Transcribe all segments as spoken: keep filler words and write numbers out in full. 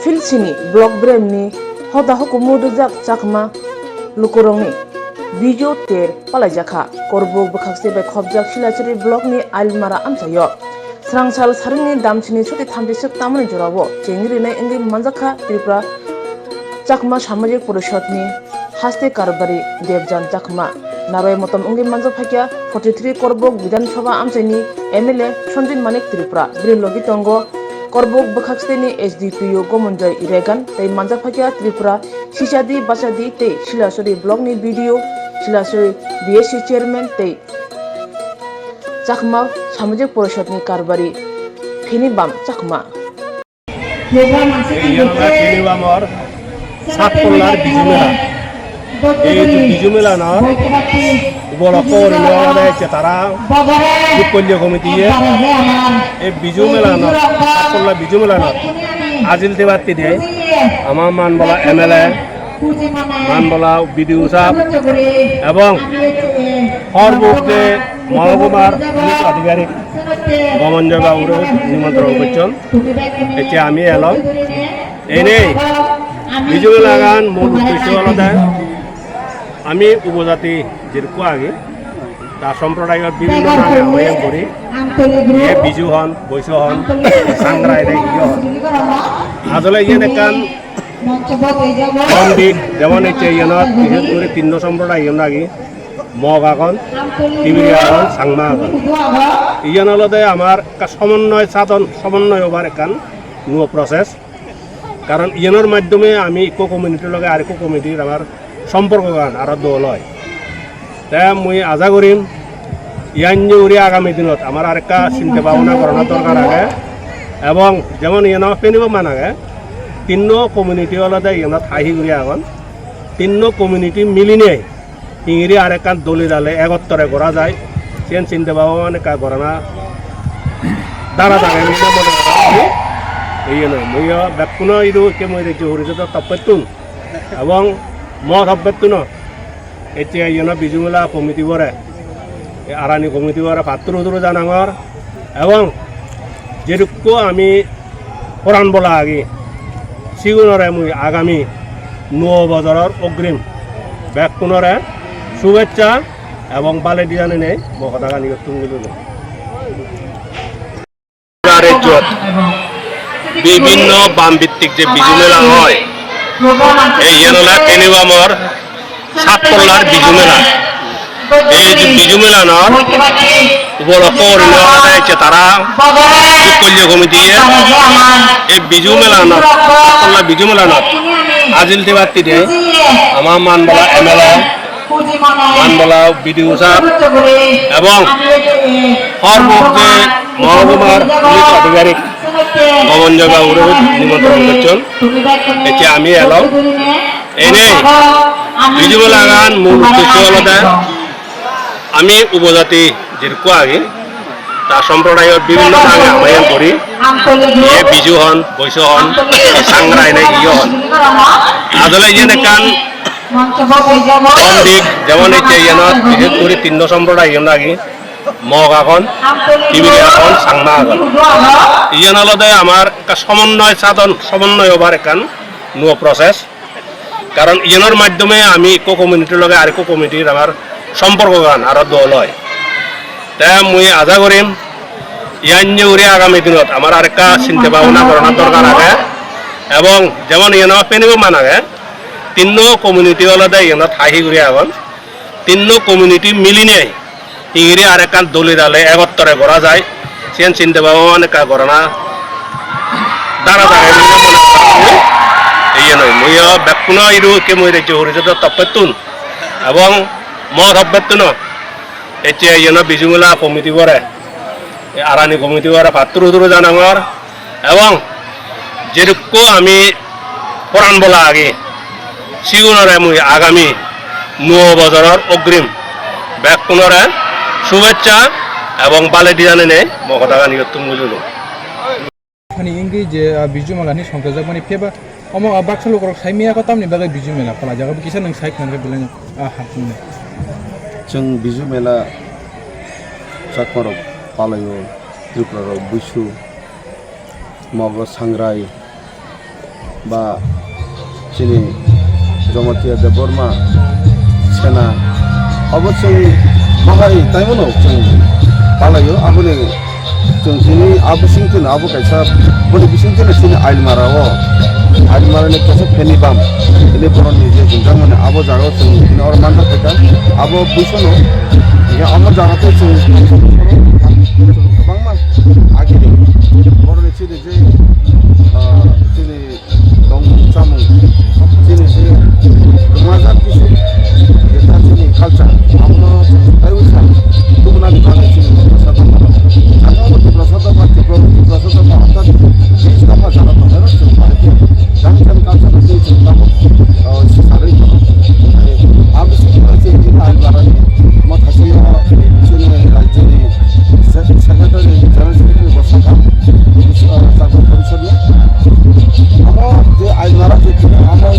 Philsini block beremni hoda hukumu rijak Chakma lukurongni Bijo ter palaijakha. Korbuk bwkhakse bai khobjak Silasuri blockni Ailmara amchaio. Srangsal saringni damsini soti thamchi sep tamani jorabo chengri rinai wngwi manjakha Tripura Chakma Samajik Porishodni haste karbari Debjan Chakma. Naroi motom wngwi manjak phaikya forty three Korbuk Bidhan Sabha amchaini M L A Sanjit Manik Tripura. Bini logi tongo Korbuk bwkhakseni S D P O Gomonjoy Regan tei manjak phaikya Tripura Sichadi Bachadi tei Silasuri blockni B D O, Silasuri B S C chairman tei Chakma Samajik Porishodni karbari Phinibam Chakma. Ei iyan olode Phinibamor sat pollar Biju mela. Ei Biju melanor upolokko gurinei olode ecche tara Dukkollo committee-ye ei Biju melanor, sat polla Biju melanor ajil dibatte de ama Manbola M L A, Manbola B D O sahab ebong Horbuk je mohkumar police adhikarik Gomonjoy babure nimontron gocchon. Ecche ami elong. Enei Biju melagan mul uddesho olode ami upojati jerukko agi, ta somprodayor bibhinno nange amoyem guri, iye Biju hon, Boisu hon, Sangrai de iye hon. Ajole iyen ekkan hon dik, jemon ecche iyenot bises guri tinno somprodayo nagi Mog agon, Tibiri agon, Changma agon. Iyan olode amar ekka somonnoy sadon, somonnoy obar ekkan nuo process. Karon iyanor maddhome ami ikko community loge ar ikko community-r amar somporkogan aro dol oi. Te mui aja gorim, iyan je uri agami dinot amar arekka sinte bhabona gorana dorkar age. Ebong jemon iyan ama Phinibam-an age, tinno community olode iyanot hai hi guri agon. Tinno community milinei hingiri arekkan dole dale egottore gora jai, siyen sinte bhabona ekka gorana dara dare mui mone gorong. Iye noi, muiyo bekkuno idu ekke mui rejjo porisodo toppettun ebong mo toppettun ecche iyono Biju mela committee bore, e arani committee bore pattur huturu janangor. Ebong jedukko ami poran bola agi, sigunore mui agami nuo bojoror ogrim bekkunore subeccha ebong baledi janenei mo hodagani iyottun gulilung. Pura rejjot bibhinno bam bhittik je Biju mela oi, ei iyen ole Phinibamor sat pollar Biju mela. Ei Biju melanor upolokko gurinei olode ecche tara Dukkollo committee-ye ei Biju melanor, sat polla Biju melanor ajil dibatte de ama Manbola M L A, Manbola B D O sahab ebong Horbuk je mohkumar police adhikarik Gomonjoy babure nimontron gocchon. Ecche ami elong. Enei Biju melagan mul uddesho olode ami upojati jerukko agi, ta somprodayor bibhinno nange amoyem guri, iye Biju hon, Boisu hon, Sangrai ne iye hon. Ajole iyen ekkan hon dik, jemon ecche iyenot bises guri tinno somprodayo nagi Mog agon, Tibiri agon, Changma agon. Iyen olode amar ekka somonnoy sadon, somonnoy obar ekkan nuo process. Karon iyenor maddhome ami ikko community loge arekko community-r amar somporkogan aro dol oi. Te mui aja gorim, iyan je uri agami dinot amar arekka sinte bhabona gorana dorkar age. Ebong jemon iyen ama Phinibam-an age, tinno community olode iyenot hai hi guri agon. Tinno community milinei hingiri arekkan dole dale egottore gora jai, siyen sinte bhabona ekka gorana dara dare mui mone gorong. Iye noi, muiyo bekkuno idu ekke mui rejjo porisodo toppettun ebong mo toppettuno ecche iyono Biju mela committee bore, e arani committee bore pattur huturu janangor. Ebong jedukko ami poran bola agi, sigunore mui agami nuo bojoror ogrim bekkunore subeccha ebong baledi janenei mo hodagani iyottun gulilung. Hani ingi je, ah, Biju mela ni songkajak mani pheba omo, ah, baksa lukurok sai miya ko tamni bagai Biju mela pala jaga kisa nang sai khon bilang, ah, hapun. Chwng Biju mela Chakmarok palaio, Tripurarok Buisu, Mogo Sangrai, Ba sini Jamatia Debbarma sena obo chwng bahai taimono chwng palaio aboni chwng sini abo singtin abo kaisa boni bisingtin sini Ailmara o Ailmara ni kaisa peni bam ini boroni je gunjang mane abo jaga chwng ini or manda theka abo busono ya abo jaga te chwng bangma agini boroni sini je ah, sini tong chamung sini si kemajak kisu jeta sini culture abono tai usa tubuna di bana sini masa tong amo mati prasada ba tipro prasada ba hatta bis dapha jana tong ero sini parike jang jang culture sini sini tabo sisari abo sini sini ai barani mo thasi sini rajyani secretary general secretary bosaka chakma parishad ni amo je Ailmara je amo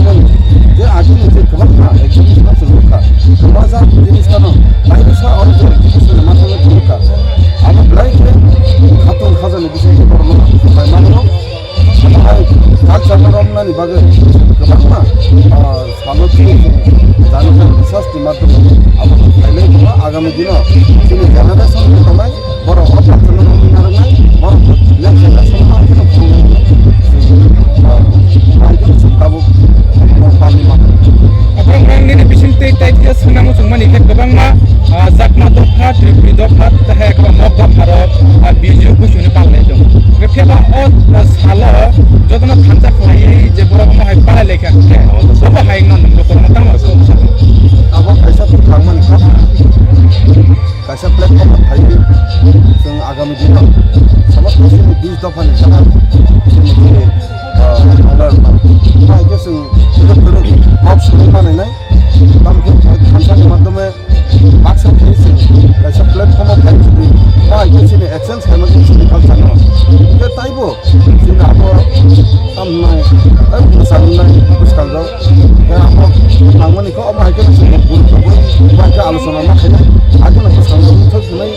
je agi je kebang na ekdom suna sunu ka kebang ja jinis kano tai sa oro je ekdom sunu mata me sunu ka amo belai ke khatung khajani bising ke kormo pai mano amo hai culture romnani bage kebang na salo tini jani jani bisas di madhyome abo khaile agami dino tini generation ke tomai Borok o prarthana rok nai rok nai, borok next generation o ang khe phone bai khe chwng tabuk pali ma. Borok rang nini bising tei tai khe swnam muchung mani khe kwbangma, ah, Chakma dopha, Tripuri dopha, tei hai kwbang Mog dopha rok, ah, B J P buisuni palai tong. Khe phiyaba o, ah, salo jotono thansa khlaiwi je borok omo hai palai lai kha khe, obo hai nang nang rok tamo salo. Abo kaisa thangmani kha. Kaisa platform o phaiwi chwng agami dino somosto chini bis dophani jaga chini je, ah, owner ba, ba hwnkhe chwng thuduk thuduk kok suri manai nai, tamo khe thansa ni madhyome baksa phaiwi chwng kaisa platform o phaiwi chwng ba hwnkhe chini exchange khaima chini culture no. Hwnkhe taibo Chini abo samnai, tei bwsajwknai bwskango. Tei abo nangmani khe omo hai khe chini gurutto bai, bai khe alochona ma khainai. Abo no bwskango thok thunai,